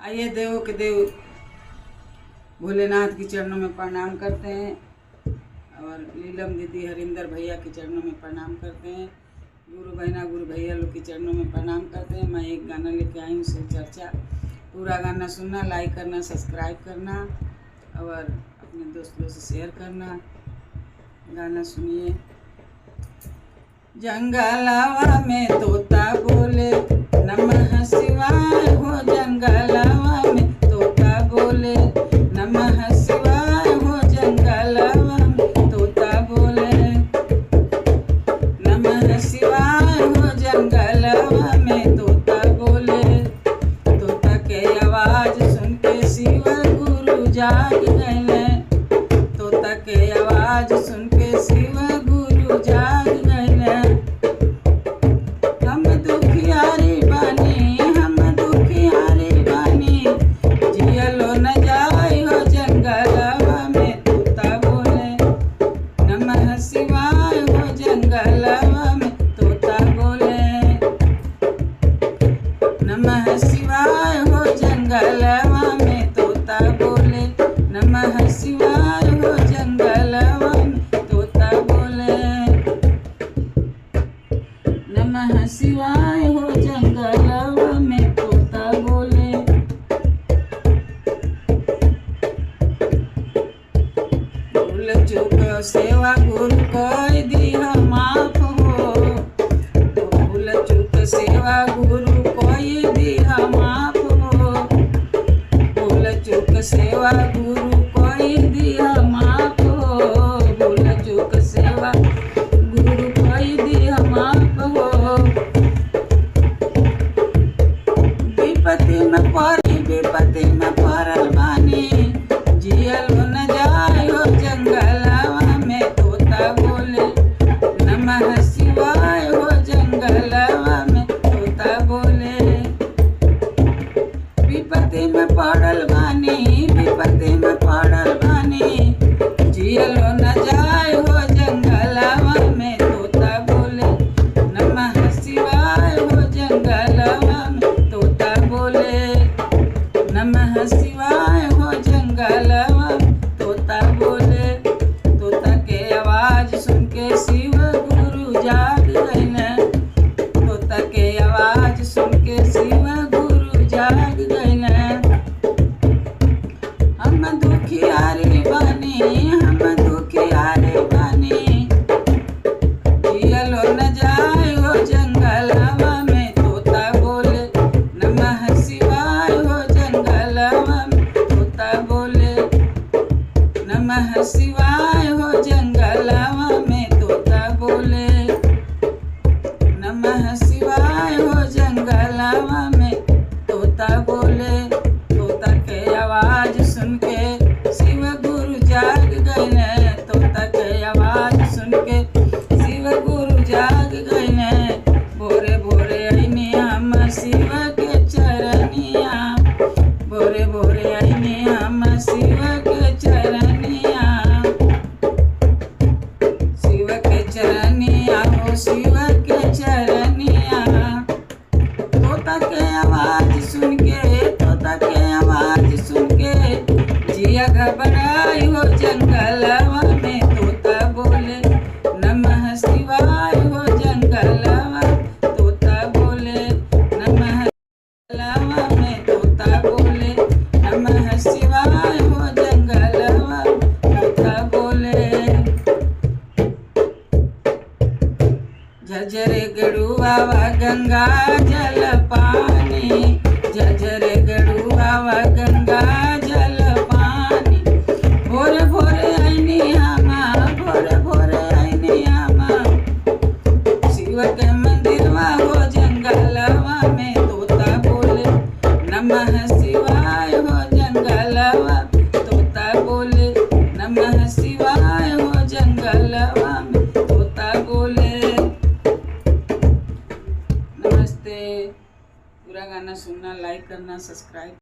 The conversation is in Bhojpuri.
आइए देव के देव भोलेनाथ के चरणों में प्रणाम करते हैं और नीलम दीदी हरिंदर भैया के चरणों में प्रणाम करते हैं, गुरु बहना गुरु भैया लोग के चरणों में प्रणाम करते हैं। मैं एक गाना लेके आई हूँ शिव चर्चा। पूरा गाना सुनना, लाइक करना, सब्सक्राइब करना और अपने दोस्तों से शेयर करना। गाना सुनिए। जंगलवा में तोता बोले नमः शिवाय हो, जंगलवा में तोता बोले नमः शिवाय हो, जंगलवा में तोता बोले नमः शिवाय हो, जंगलवा में तोता बोले। तोता के आवाज सुन के शिव गुरु जाग गए, तोता के आवाज सुन के शिव गुरु जाग गए। हम दुखियारी बानी, हम दुखियारी बानी, जियलो न जाय हो, जंगलवा में तोता बोले नमः शिवाय हो, जंगलवा में तोता बोले नमः शिवाय हो, जंगलवा में तोता बोले नमः शिवाय हो, जंगलवा में तोता बोले नमः शिवाय हो, जंगलवा में तोता बोले। भूल चूक सेवा गुरु कोई दिया माफ हो, भूल चूक सेवा गुरु कोई दिया माफ हो, भूल चूक सेवा गुरु कोई दिया माफ हो, भूल चूक सेवा गुरु कोई दिया माफ हो। विपत्ति में पड़ी, विपत्ति में पड़ल बानी, जियल न जाय हो, जंगलवा में तोता बोले नमः शिवाय हो, जंगलवा में तोता बोले। विपत्ति में पड़ल बानी, विपत्ति में पड़ल बानी, जियल न जाय हो, जंगलवा में तोता बोले नमः शिवाय हो, जंगलवा में तोता बोले नमः शिवाय हो, जंगलवा तोता बोले। तोता के आवाज सुन के शिव गुरु जाग गए, तोता के आवाज सुन के शिव गुरु जाग गए। हम दुखियारी बानी, हम दुखियारी बानी, जियलो न जाय हो, जंगलवा में तोता बोले नमः शिवाय हो, जंगलवा में तोता बोले नमः शिवाय हो, जंगलवा में तोता बोले नमः शिवाय हो, जंगलवा में तोता बोले। तोता के आवाज सुन के शिव गुरु जाग गए, तोता के आवाज सुन के शिव गुरु जाग गए। भोरे भोरे अइनी हम शिव के चरनिया, भोरे भोरे अइनी हम शिव के चरनिया, शिव के चरनिया हो, शिव के चरनिया। तोता के आवाज सुन के, तोता के आवाज सुन के जिया घबराई हो, जंगलवा में तोता बोले नमः शिवाय हो, जंगलवा तोता बोले नमः जंगलवा में तोता बोले नमः शिवाय हो, जंगलवा तोता बोले। झझरे गड़ुआ गंगा जल पानी, झझरे गड़ुआ गंगा जल पानी, भोरे भोरे आईनी हमा, भोरे भोरे आईनी हमा, शिव के मंदिरवा हो, जंगलवा में तोता बोले नमः शिवाय हो, जंगलवा तोता बोले नमः शिवाय हो, जंगलवा में तोता बोले। नमस्ते। पूरा गाना सुनना, लाइक करना, सब्सक्राइब।